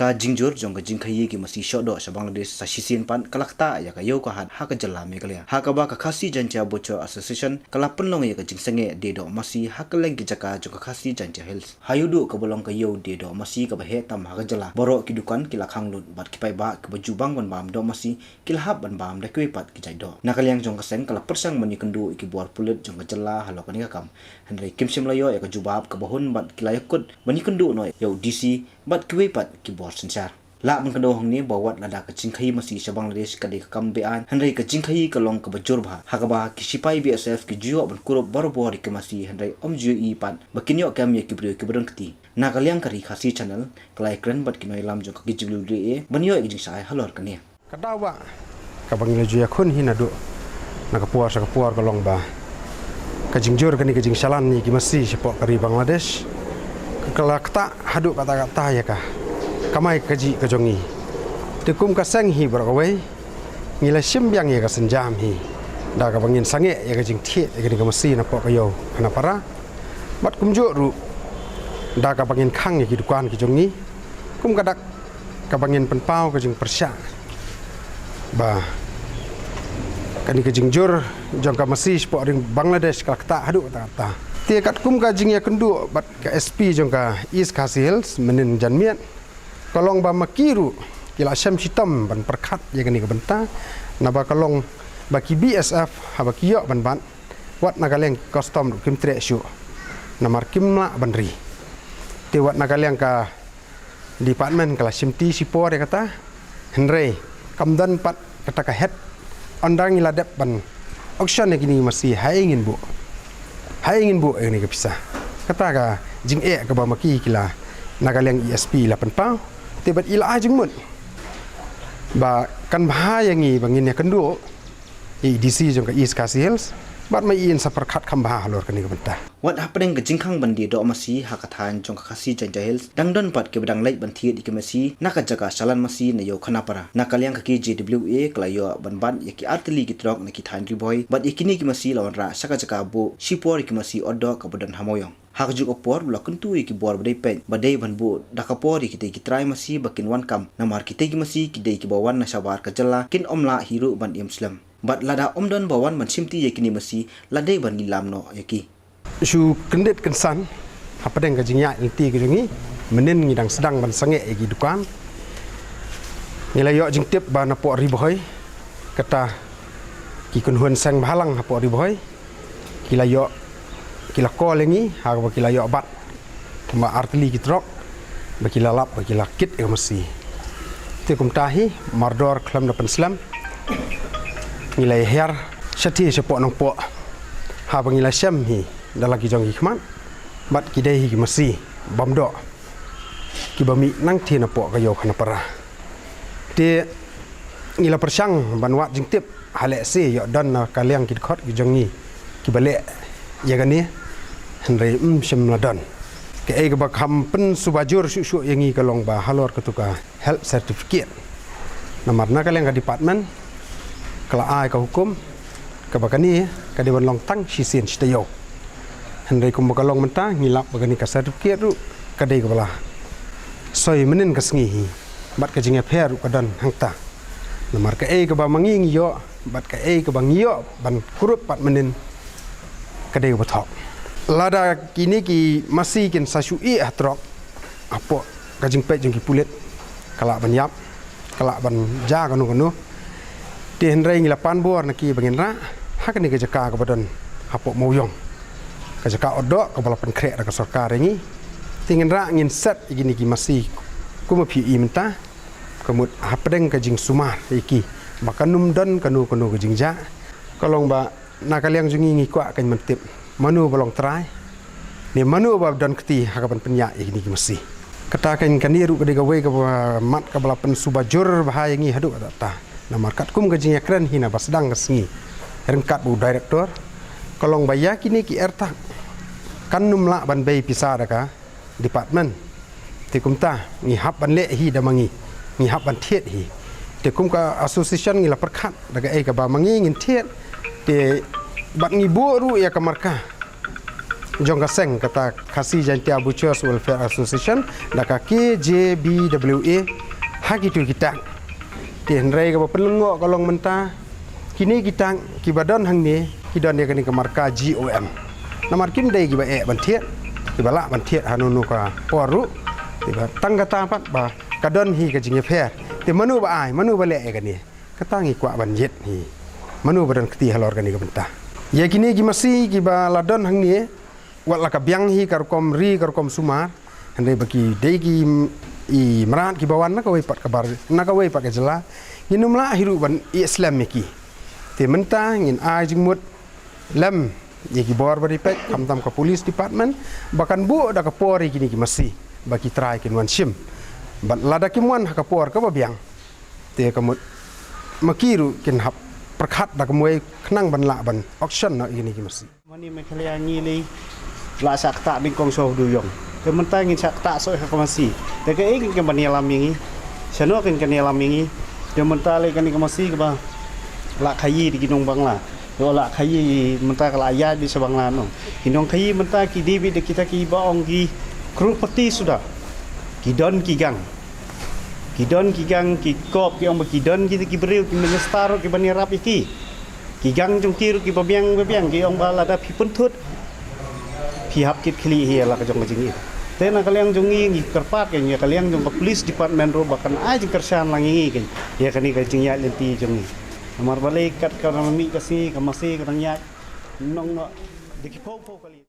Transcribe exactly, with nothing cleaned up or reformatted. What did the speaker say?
Ka jingjur jong ka jingkhaii ki masi shoh doh sha Bangladesh sa shisien pat ka la ktah ïa ka ïew ka hat ha ka jylla Meghalaya, ha kaba ka Khasi Jaintia Butcher Association ka la pynlong ïa ka jingsangeh die doh masi ha kylleng ki jaka jong ka Khasi Jaintia Hills. Ha ïewduh kaba long ka ïew die doh masi kaba heh tam ha ka jylla, baroh ki dukan ki la khang lut bad ki paidbah kiba ju bang ban bam doh masi ki la hap ban bam da kiwei pat ki jait doh. Na ka liang jong ka seng ka la pyrshang ban ïakynduh ïa ki bor pulit jong ka jylla halor kane ka kam, hynrei kim shym la ïoh ïa ka jubab kaba hun bad ki la ïakut ban ïakynduh noh ïa u D C bad kiwei pat ki bor synshar. Lah ban kdew hangne ba wat lada ka jingkhaii masi sha Bangladesh ka dei ka kam be-aiñ, hynrei ka jingkhaii ka long kaba jur bha, ha kaba ki shipai B S F ki ju ïoh ban kurup barabor ïa ki masi, hynrei ym ju ïohi pat ba kin ïoh kem ïa ki briew kiba don kti. Na ka liang ka Ri Khasi Channel ka la ïakren bad ki nongïalam jong ka K J W D A ban ïoh ïa ka jingshai halor kane. Ka daw ba kaba ngi la ju ïakhun hi naduh na ka por sha ka por ka long ba ka jingjur kane ka jingshalan ïa ki masi shapoh ka ri Bangladesh ka la ktah haduh katta katta ïa ka kamai kajih ka jong ngi. Te kum ka seng hi baroh kawei ngi la shim biang ïa ka sienjam hi da kaba ngin sangeh ïa ka jingthied ïa kane ka masi napoh ka ïew Khanapara. Bad kumjuh ruh da kaba ngin khang ïa ki dukan ki jong ngi, kum ka dak kaba ngin pynpaw ka jingpyrshah ba kane ka jingjur jong ka masi shapoh ri Bangladesh ka la ktah haduh katta katta. Te katkum ka jingïakynduh bad ka S P jong ka East Khasi Hills mynnin janmiet, ka long ba ma ki ruh ki la shem shitom ban pyrkhat ïa kane ka bynta, naba ka long ba ki B S F haba ki ïoh ban bat, wat na ka liang ki custom ruh kim treh shuh, namar kim lah ban ri. Te wat na ka liang ka department ka la shimti shipor ïa kata, hynrei kam don pat kata ka het. Ynda ngi la dep ban auction ïa kine ki masi, haei ngin buh, haei ngin buh ïa kane ka pisa? Kata ka jingeh kaba ma ki ki la, na ka liang E S P la pynpaw. Te bad i la ai jingmut ba kan bha ïa ngi ba ngin ïakynduh ïa i D C jong ka East Khasi Hills bad ma i in sa pyrkhat kham bha halor kane ka bynta. Wat hapdeng ka jingkhang ban die doh masi ha ka thaiñ jong ka Khasi Jaintia Hills, dang don pat kiba dang leit ban thied ïa ki masi na ka jaka shalan masi na ïew Khanapara. Na ka liang ka K J W A ka la ïoh ban bat ïa ki artylli ki trok na ki thaiñ Ri Bhoi bad ïa kine ki masi la wanrah sha ka jaka buh shipor ïa ki masi ot doh kaba don ha Mawiong. Ha kajuh ka por ba la kyntu ïa ki bor ba dei peit ba dei ban buh da ka por ïa kitei ki trai masi ba kin wan kam, namar kitei ki masi ki dei kiba wan na shabar ka jylla, kin ym lah hi ruh ban im slem. Bad lada ym don ba wan ban shimti ïa kine masi, la dei ban lilam noh ïa ki. Shu kyndit kynsan hapdeng ka jingïaid lynti ka jong ngi, mynnin ngi dang sdang ban sangeh ïa ki dukan. Ngi la ïoh jingtip ba napoh Ri Bhoi, kata ki kynhun seng bhalang hapoh Ri Bhoi ki la ïoh, ki la call ïa ngi ha kaba ki la ïoh bat kumba artylli ki trok ba ki la lap ba ki la kit ïa ka masi. Te kumta hi mardor khlem da pynslem ngi la hiar shathie shapoh Nongpoh, haba ngi la shem hi da la ki jong ki khmat bad ki dei hi ki masi bym doh kiba mih nangthie napoh ka ïew Khanapara. Te ngi la pyrshang ban wad jingtip ha lehse ïoh don na ka liang ki dkhot ki jong ngi kiba leh ïa kane, hynrei ym shym la don. Kaei kaba kham pynsuba jur shuh shuh ïa ngi ka long ba halor katu ka health certificate, namar na ka liang ka department ka la ai ka hukum kaba kane ka dei ban long tang shisien shi taïew. Hynrei kumba ka long mynta ngi lap ba kane ka certificate ruh ka dei kaba la soi mynnin ka sngi hi, bad ka jingïapher ruh ka don hangta. Namar kaei kaba ma ngi ngi ïoh bad kaei kaba ngi ïoh ban kurup pat mynnin ka dei kaba thok. Lada kine ki masi kin sa shu ïeh ha trok hapoh ka jingpeit jong ki pulit, ka lah ban ïap, ka lah ban jia kano kano. Te hynrei ngi la pan bor na ki ba ngin rah ha kane ka jaka kaba don hapoh Mawiong, ka jaka ot doh kaba la pynkhreh da ka sorkar ïa ngi. Te ngin rah ngin set ïa kine ki masi kumba phi ïohi mynta, ka mut hapdeng ka jingsumar ïa ki ba kan ym don kano kano ka jingjia. Ka long ba na ka liang jong ngi ngi kwah kan ban tip mano ba long trai ne mano ba don kti ha ka ban pynïaid ïa kine ki masi. Kata kan kane ruh ka dei kawei kaba mat kaba la pynsuba jur bha ïa ngi haduh katta katta. Namar katkum ka jingïakren hi naba sdang ka sngi ryngkat bad u director, ka long ba ïa kine ki airtag kan ym lah ban bei pisa da ka department. Te kumta ngi hap ban leh hi da ma ngi, ngi hap ban thied hi. Te kum ka association ngi la pyrkhat da kaei kaba ma ngi ngin thied, te bad ngi buh ruh ïa ka marka jong ka seng kata Khasi Jaintia Butchers Welfare Association da ka K J B W A ha kitu ki tang. Te hynrei kaba pynlyngngoh ka long mynta, kine ki tang kiba don hangne ki don ïa kane ka marka G O M. Namar kim dei kiba eh ban thied, kiba lah ban thied hano hano ka por ruh. Te ba tang kata pat ba ka don hi ka jingïapher. Te mano ba ai, mano ba leh ïa kane? Kata ngi kwah ban ïit hi. Mano ba don kti halor kane ka bynta? Ïa kine ki masi kiba la don hangne, wat la ka biang hi ka rukom ri ka rukom sumar, hynrei ba ki dei ki, i mrad kiba wan na kawei pat ka bar, na kawei pat ka jylla, ngin ym lah hi ruh ban ïeh slem ïa ki. Te mynta ngin ai jingmut lem ïa ki bor ba dei peit, khamtam ka police department, ba kan buh da ka por ïa kine ki masi ba ki trai kin wan shim. Bad lada kim wan ha ka por kaba biang, te ka mut ma ki ruh kin hap pyrkhat da kumwei khnang ban lah ban auction noh ïa kine ki masi. Mani Meghalaya ngi lei la shah ktah nyngkong sha u duyong. Te mynta ngin shah ktah soh ha ka masi. Te kaei kin kan ban ïalam ïa ngi? Shano kin kan ïalam ïa ngi? Te mynta lei kane ka masi kaba la khaïi da ki nong Bangla. Te la khaïi mynta ka la ïaid beit sha Bangla noh. Ki nong khaïi mynta ki dei beit da kita kiba ong ki crorepati suda. Ki don ki gang. Ki don ki gang, ki kop ki ong ba ki don kita ki briew ki minister ruh kiban ïarap ïa ki. Ki gang jong ki ruh kiba biang ba biang ki ong ba lada phi pynthut phi hap kit khlieh hi ïa la ka jong ka jingim. Te na ka liang jong ngi ngi kyrpad kein ïa ka liang jong ka police department ruh ba kan ai jingkyrshan lang ïa ngi kein ïa kane ka jingïaid lynti jong ngi. Namar balei kat ka dang mih ka sngi ka masi ka dang ïaid nong noh da ki phew phew kali.